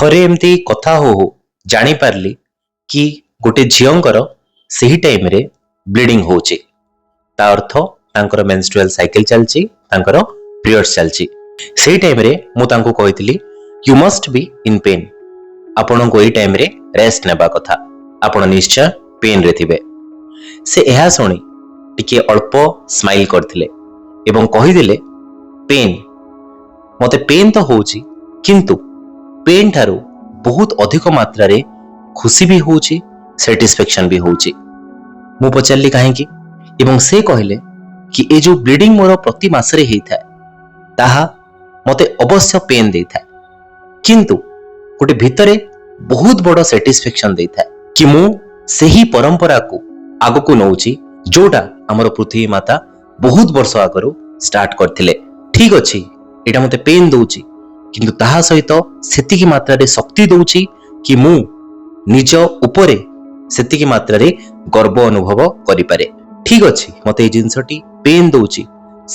ଥରେ ଏମିତି କଥା ହଉ ହଉ ଜାଣିପାରିଲି କି ଗୋଟେ ଝିଅଙ୍କର ସେହି ଟାଇମରେ ବ୍ଲିଡିଂ ହେଉଛି। ତା ଅର୍ଥ ତାଙ୍କର ମେନଷ୍ଟ୍ରୁଆଲ ସାଇକେଲ ଚାଲିଛି, ତାଙ୍କର ପିରିୟଡ୍ସ ଚାଲିଛି। ସେଇ ଟାଇମରେ ମୁଁ ତାଙ୍କୁ କହିଥିଲି, "You must be in pain. ଆପଣଙ୍କୁ ଏଇ ଟାଇମରେ ରେଷ୍ଟ ନେବା କଥା, ଆପଣ ନିଶ୍ଚୟ ପେନ୍ରେ ଥିବେ।" ସେ ଏହା ଶୁଣି ଟିକିଏ ଅଳ୍ପ ସ୍ମାଇଲ କରିଥିଲେ ଏବଂ କହିଦେଲେ, "ପେନ୍? ମତେ ପେନ୍ ତ ହଉଛି, କିନ୍ତୁ ପେନ୍ ଠାରୁ ବହୁତ ଅଧିକ ମାତ୍ରାରେ ଖୁସି ବି ହଉଛି, ସାଟିସ୍ଫ୍ୟାକ୍ସନ ବି ହଉଛି।" ମୁଁ ପଚାରିଲି, "କାହିଁକି?" ଏବଂ ସେ କହିଲେ କି ଏ ଯୋଉ ବ୍ଲିଡିଂ ମୋର ପ୍ରତି ମାସରେ ହେଇଥାଏ, ତାହା ମତେ ଅବଶ୍ୟ ପେନ୍ ଦେଇଥାଏ, କିନ୍ତୁ ଗୋଟେ ଭିତରେ ବହୁତ ବଡ ସାଟିସ୍ଫ୍ୟାକ୍ସନ ଦେଇଥାଏ କି ମୁଁ ସେହି ପରମ୍ପରାକୁ ଆଗକୁ ନଉଛି, ଯୋଉଟା ଆମର ପୃଥିବୀ ମାତା ବହୁତ ବର୍ଷ ଆଗରୁ ଷ୍ଟାର୍ଟ କରିଥିଲେ। ଠିକ ଅଛି, ଏଇଟା ମତେ ପେନ୍ ଦଉଛି, କିନ୍ତୁ ତାହା ସହିତ ସେତିକି ମାତ୍ରାରେ ଶକ୍ତି ଦଉଛି କି ମୁଁ ନିଜ ଉପରେ ସେତିକି ମାତ୍ରାରେ ଗର୍ବ ଅନୁଭବ କରିପାରେ। ଠିକ ଅଛି, ମତେ ଏଇ ଜିନିଷଟି ପେନ୍ ଦଉଛି,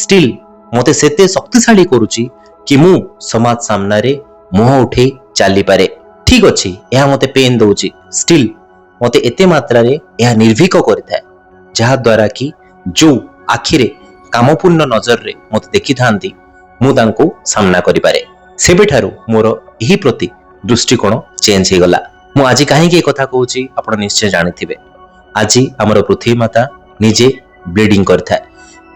ଷ୍ଟିଲ୍ ମତେ ସେତେ ଶକ୍ତିଶାଳୀ କରୁଛି କି ମୁଁ ସମାଜ ସାମ୍ନାରେ ମୁହଁ ଉଠେଇ ଚାଲିପାରେ। ଠିକ ଅଛି, ଏହା ମତେ ପେନ୍ ଦଉଛି, ଷ୍ଟିଲ୍ ମତେ ଏତେ ମାତ୍ରାରେ ଏହା ନିର୍ଭୀକ କରିଥାଏ, ଯାହା ଦ୍ୱାରା କି ଯୋଉ ଆଖିରେ କାମପୂର୍ଣ୍ଣ ନଜରରେ ମତେ ଦେଖିଥାନ୍ତି, ମୁଁ ତାଙ୍କୁ ସାମ୍ନା କରିପାରେ। ସେବେଠାରୁ ମୋର ଏହି ପ୍ରତି ଦୃଷ୍ଟିକୋଣ ଚେଞ୍ଜ ହେଇଗଲା।" ମୁଁ ଆଜି କାହିଁକି ଏ କଥା କହୁଛି, ଆପଣ ନିଶ୍ଚୟ ଜାଣିଥିବେ। ଆଜି ଆମର ପୃଥିବୀ ମାତା ନିଜେ ବ୍ଲିଡିଂ କରିଥାଏ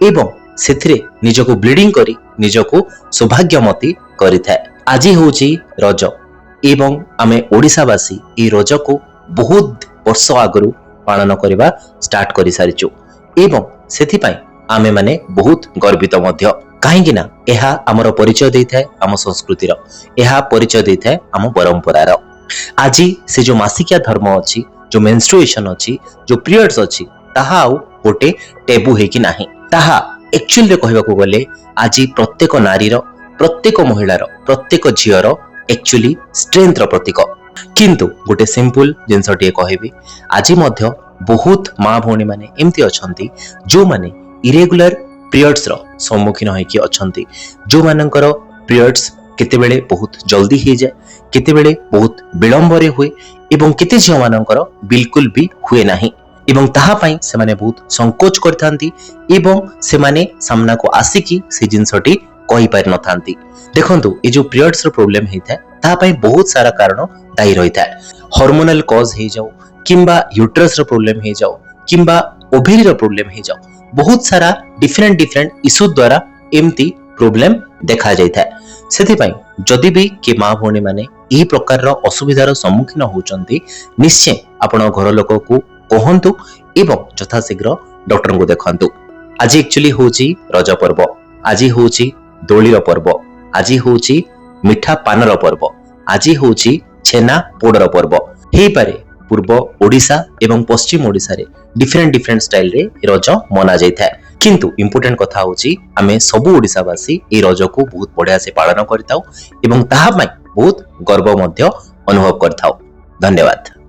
ଏବଂ ସେଥିରେ ନିଜକୁ ବ୍ଲିଡିଂ କରି ନିଜକୁ ସୌଭାଗ୍ୟମତୀ କରିଥାଏ। ଆଜି ହେଉଛି ରଜ ଏବଂ ଆମେ ଓଡ଼ିଶାବାସୀ ଏହି ରଜକୁ ବହୁତ ବର୍ଷ ଆଗରୁ ପାଳନ କରିବା ଷ୍ଟାର୍ଟ କରିସାରିଛୁ ଏବଂ ସେଥିପାଇଁ ଆମେମାନେ ବହୁତ ଗର୍ବିତ ମଧ୍ୟ, କାହିଁକି ନା ଏହା ଆମର ପରିଚୟ ଦେଇଥାଏ ଆମ ସଂସ୍କୃତିର, ଏହା ପରିଚୟ ଦେଇଥାଏ ଆମ ପରମ୍ପରାର। ଆଜି ସେ ଯୋଉ ମାସିକିଆ ଧର୍ମ ଅଛି, ଯୋଉ ମେନଷ୍ଟ୍ରୁଏସନ ଅଛି, ଯୋଉ ପିରିୟଡ୍ସ ଅଛି, ତାହା ଆଉ ଗୋଟେ ଟେବୁ ହେଇକି ନାହିଁ। ତାହା ଆକ୍ଚୁଆଲିରେ କହିବାକୁ ଗଲେ ଆଜି ପ୍ରତ୍ୟେକ ନାରୀର, ପ୍ରତ୍ୟେକ ମହିଳାର, ପ୍ରତ୍ୟେକ ଝିଅର ଆକ୍ଚୁଆଲି ଷ୍ଟ୍ରେନ୍ଥର ପ୍ରତୀକ। କିନ୍ତୁ ଗୋଟେ ସିମ୍ପଲ ଜିନିଷଟିଏ କହିବି, ଆଜି ମଧ୍ୟ ବହୁତ ମା ଭଉଣୀମାନେ ଏମିତି ଅଛନ୍ତି, ଯୋଉମାନେ ଇରେଗୁଲାର ପିରିୟଡ୍ସର ସମ୍ମୁଖୀନ ହେଇକି ଅଛନ୍ତି, ଯୋଉମାନଙ୍କର ପିରିୟଡ୍ସ କେତେବେଳେ ବହୁତ ଜଲ୍ଦି ହେଇଯାଏ, କେତେବେଳେ ବହୁତ ବିଳମ୍ବରେ ହୁଏ ଏବଂ କେତେ ଝିଅମାନଙ୍କର ବିଲକୁଲ ବି ହୁଏ ନାହିଁ ଏବଂ ତାହା ପାଇଁ ସେମାନେ ବହୁତ ସଂକୋଚ କରିଥାନ୍ତି ଏବଂ ସେମାନେ ସାମ୍ନାକୁ ଆସିକି ସେ ଜିନିଷଟି କହିପାରିନଥାନ୍ତି। ଦେଖନ୍ତୁ, ଏ ଯୋଉ ପିରିୟଡ୍ସର ପ୍ରୋବ୍ଲେମ ହେଇଥାଏ, ତାହା ପାଇଁ ବହୁତ ସାରା କାରଣ ଦାୟୀ ରହିଥାଏ। ହରମୋନାଲ କଜ୍ ହେଇଯାଉ କିମ୍ବା ୟୁଟ୍ରସର ପ୍ରୋବ୍ଲେମ ହେଇଯାଉ କିମ୍ବା ଓଭେରିର ପ୍ରୋବ୍ଲେମ ହେଇଯାଉ, ବହୁତ ସାରା ଡିଫରେଣ୍ଟ ଡିଫରେଣ୍ଟ ଇସ୍ୟୁ ଦ୍ୱାରା ଏମିତି ପ୍ରୋବ୍ଲେମ ଦେଖାଯାଇଥାଏ। ସେଥିପାଇଁ ଯଦି ବି କିଏ ମା ଭଉଣୀମାନେ ଏହି ପ୍ରକାରର ଅସୁବିଧାର ସମ୍ମୁଖୀନ ହେଉଛନ୍ତି, ନିଶ୍ଚୟ ଆପଣ ଘର ଲୋକକୁ କୁହନ୍ତୁ ଏବଂ ଯଥାଶୀଘ୍ର ଡକ୍ଟରଙ୍କୁ ଦେଖାନ୍ତୁ। ଆଜି ଆକ୍ଚୁଆଲି ହେଉଛି ରଜ ପର୍ବ, ଆଜି ହେଉଛି ଦୋଳିର ପର୍ବ, ଆଜି ହେଉଛି ମିଠା ପାନର ପର୍ବ, ଆଜି ହେଉଛି ଛେନା ପୋଡ଼ର ପର୍ବ। ହେଇପାରେ ପୂର୍ବ ଓଡ଼ିଶା ଏବଂ ପଶ୍ଚିମ ଓଡ଼ିଶାରେ ଡିଫରେଣ୍ଟ ଡିଫରେଣ୍ଟ ଷ୍ଟାଇଲରେ ରଜ ମନା ଯାଇଥାଏ, କିନ୍ତୁ ଇମ୍ପୋର୍ଟାଣ୍ଟ କଥା ହେଉଛି ଆମେ ସବୁ ଓଡ଼ିଶାବାସୀ ଏଇ ରଜକୁ ବହୁତ ବଢିଆ ସେ ପାଳନ କରିଥାଉ ଏବଂ ତାହା ପାଇଁ ବହୁତ ଗର୍ବ ମଧ୍ୟ ଅନୁଭବ କରିଥାଉ। ଧନ୍ୟବାଦ।